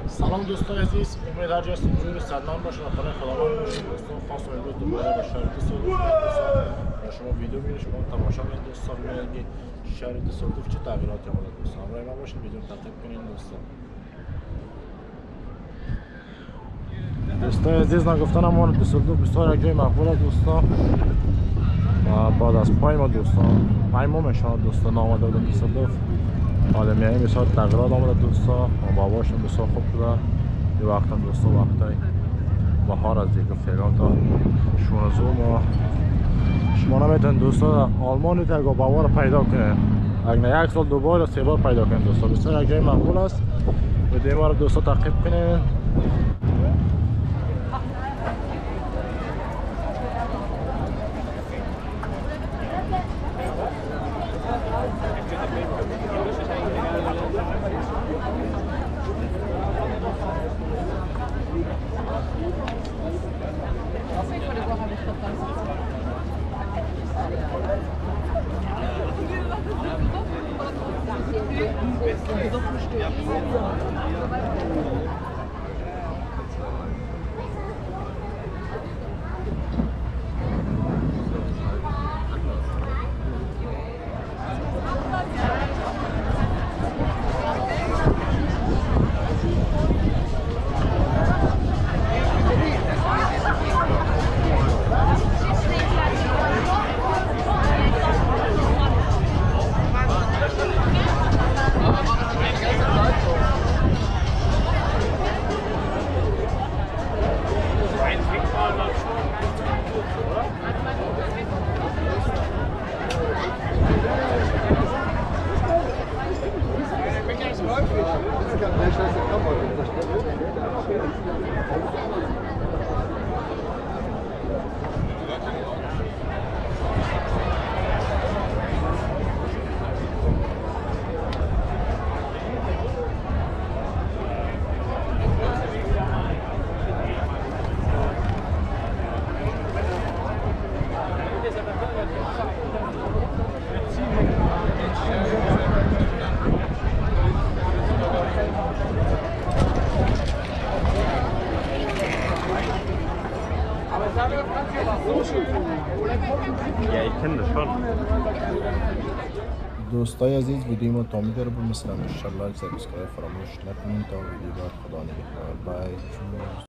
سلام دوستان عزیز، امید هر جا هستید جور سلام باشید و پناه خداوند باشید. دوستان خواستم امروز دوباره به شهر دوسلدورف شما ویدیو می‌بینید، شما تماشا می‌کنید. دوستان می‌بینید که شهر دوسلدورف چه تغییراتی آمده. دوستان همراه من باشید، ویدیو رو تعقیب کنید. دوستان عزیز، نگفتن ما دوسلدورف بسیار یک جای مقبول است دوستان. بعد از پای ما دوستان، پای ما میشه دوستان آمده بودن دوسلدورف. حالا میایم بسیار تغییرات آمده دوستا، باباشون بسیار خوب شده. یه وقت هم دوستا وقتای بهار از دیگه فعلا تا 16 ما شما نمیتونید دوستا آلمان تا بابا رو پیدا کنید. اگه یک سال دو بار یا سه بار پیدا کنید دوستا، بسیار یک جای مقبول است. ویدیو ما رو دوستا تعقیب کنید. Ja, ich kenne das schon. دوستای عزیز، ویدیو ما تا میداره بود. مثل همیشه like، subscribe فراموش نکنید. تا ویدیو بعد، خدا نگهدار. bye.